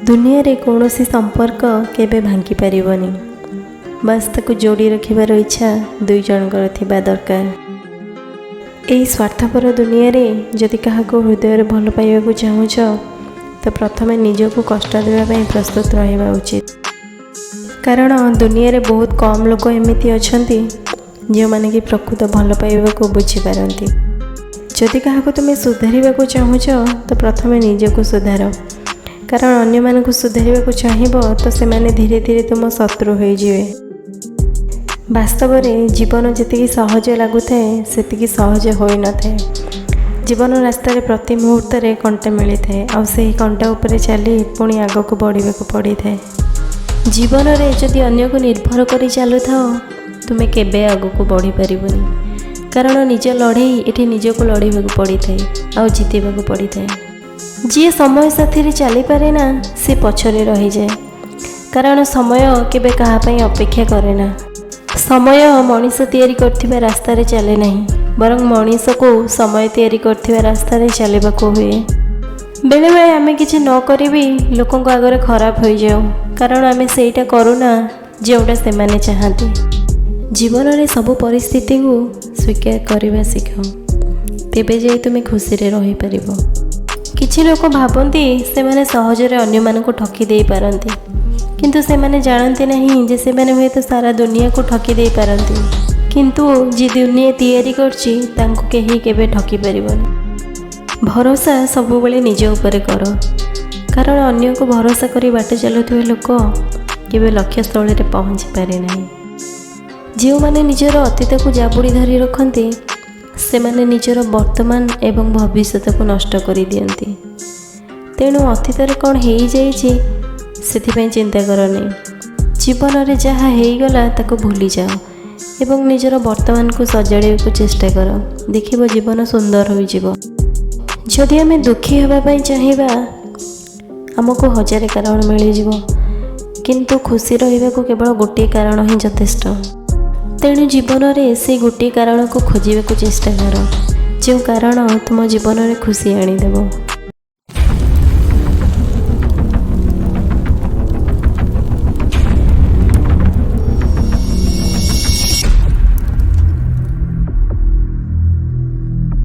ଦୁନିଆରେ କୌଣସି ସମ୍ପର୍କ କେବେ ଭାଙ୍ଗିପାରିବନି, ବାସ୍ ତାକୁ ଯୋଡ଼ି ରଖିବାର ଇଚ୍ଛା ଦୁଇ ଜଣଙ୍କର ଥିବା ଦରକାର। ଏହି ସ୍ୱାର୍ଥପର ଦୁନିଆରେ ଯଦି କାହାକୁ ହୃଦୟରେ ଭଲ ପାଇବାକୁ ଚାହୁଁଛ, ତ ପ୍ରଥମେ ନିଜକୁ କଷ୍ଟ ଦେବା ପାଇଁ ପ୍ରସ୍ତୁତ ରହିବା ଉଚିତ। କାରଣ ଦୁନିଆରେ ବହୁତ କମ୍ ଲୋକ ଏମିତି ଅଛନ୍ତି, ଯେଉଁମାନେ କି ପ୍ରକୃତ ଭଲ ପାଇବାକୁ ବୁଝିପାରନ୍ତି। ଯଦି କାହାକୁ ତୁମେ ସୁଧାରିବାକୁ ଚାହୁଁଛ, ତ ପ୍ରଥମେ ନିଜକୁ ସୁଧାର। କାରଣ ଅନ୍ୟମାନଙ୍କୁ ସୁଧାରିବାକୁ ଚାହିଁବ ତ ସେମାନେ ଧୀରେ ଧୀରେ ତୁମ ଶତ୍ରୁ ହୋଇଯିବେ। ବାସ୍ତବରେ ଜୀବନ ଯେତିକି ସହଜ ଲାଗୁଥାଏ, ସେତିକି ସହଜ ହୋଇନଥାଏ। ଜୀବନ ରାସ୍ତାରେ ପ୍ରତି ମୁହୂର୍ତ୍ତରେ କଣ୍ଟା ମିଳିଥାଏ ଆଉ ସେହି କଣ୍ଟା ଉପରେ ଚାଲି ପୁଣି ଆଗକୁ ବଢ଼ିବାକୁ ପଡ଼ିଥାଏ। ଜୀବନରେ ଯଦି ଅନ୍ୟକୁ ନିର୍ଭର କରି ଚାଲୁଥାଅ, ତୁମେ କେବେ ଆଗକୁ ବଢ଼ିପାରିବନି। କାରଣ ନିଜ ଲଢ଼େଇ ଏଠି ନିଜକୁ ଲଢ଼ିବାକୁ ପଡ଼ିଥାଏ ଆଉ ଜିତିବାକୁ ପଡ଼ିଥାଏ। ଯିଏ ସମୟ ସାଥିରେ ଚାଲିପାରେ ନା, ସେ ପଛରେ ରହିଯାଏ। କାରଣ ସମୟ କେବେ କାହା ପାଇଁ ଅପେକ୍ଷା କରେ ନା। ସମୟ ମଣିଷ ତିଆରି କରିଥିବା ରାସ୍ତାରେ ଚାଲେ ନାହିଁ, ବରଂ ମଣିଷକୁ ସମୟ ତିଆରି କରିଥିବା ରାସ୍ତାରେ ଚାଲିବାକୁ ହୁଏ। ବେଳେବେଳେ ଆମେ କିଛି ନ କରି ବି ଲୋକଙ୍କ ଆଗରେ ଖରାପ ହୋଇଯାଉ, କାରଣ ଆମେ ସେଇଟା କରୁନା ଯେଉଁଟା ସେମାନେ ଚାହାନ୍ତି। ଜୀବନରେ ସବୁ ପରିସ୍ଥିତିକୁ ସ୍ୱୀକାର କରିବା ଶିଖ, ତେବେ ଯାଇ ତୁମେ ଖୁସିରେ ରହିପାରିବ। କିଛି ଲୋକ ଭାବନ୍ତି ସେମାନେ ସହଜରେ ଅନ୍ୟମାନଙ୍କୁ ଠକି ଦେଇପାରନ୍ତି, କିନ୍ତୁ ସେମାନେ ଜାଣନ୍ତି ନାହିଁ ଯେ ସେମାନେ ହୁଏତ ସାରା ଦୁନିଆକୁ ଠକି ଦେଇପାରନ୍ତି, କିନ୍ତୁ ଯିଏ ଦୁନିଆ ତିଆରି କରିଛି ତାଙ୍କୁ କେହି କେବେ ଠକି ପାରିବନି। ଭରସା ସବୁବେଳେ ନିଜ ଉପରେ କର, କାରଣ ଅନ୍ୟକୁ ଭରସା କରି ବାଟ ଚାଲୁଥିବା ଲୋକ କେବେ ଲକ୍ଷ୍ୟସ୍ଥଳରେ ପହଞ୍ଚି ପାରେ ନାହିଁ। ଯେଉଁମାନେ ନିଜର ଅତୀତକୁ ଜାବୁଡ଼ି ଧରି ରଖନ୍ତି, ସେମାନେ ନିଜର ବର୍ତ୍ତମାନ ଏବଂ ଭବିଷ୍ୟତକୁ ନଷ୍ଟ କରିଦିଅନ୍ତି। ତେଣୁ ଅତୀତରେ କ'ଣ ହେଇଯାଇଛି, ସେଥିପାଇଁ ଚିନ୍ତା କରନି। ଜୀବନରେ ଯାହା ହେଇଗଲା ତାକୁ ଭୁଲିଯାଅ ଏବଂ ନିଜର ବର୍ତ୍ତମାନକୁ ସଜାଡ଼ିବାକୁ ଚେଷ୍ଟା କର। ଦେଖିବ, ଜୀବନ ସୁନ୍ଦର ହୋଇଯିବ। ଯଦି ଆମେ ଦୁଃଖୀ ହେବା ପାଇଁ ଚାହିଁବା, ଆମକୁ ହଜାରେ କାରଣ ମିଳିଯିବ, କିନ୍ତୁ ଖୁସି ରହିବାକୁ କେବଳ ଗୋଟିଏ କାରଣ ହିଁ ଯଥେଷ୍ଟ। ତେଣୁ ଜୀବନରେ ସେଇ ଗୋଟିଏ କାରଣକୁ ଖୋଜିବାକୁ ଚେଷ୍ଟା କର, ଯେଉଁ କାରଣ ତୁମ ଜୀବନରେ ଖୁସି ଆଣିଦେବ।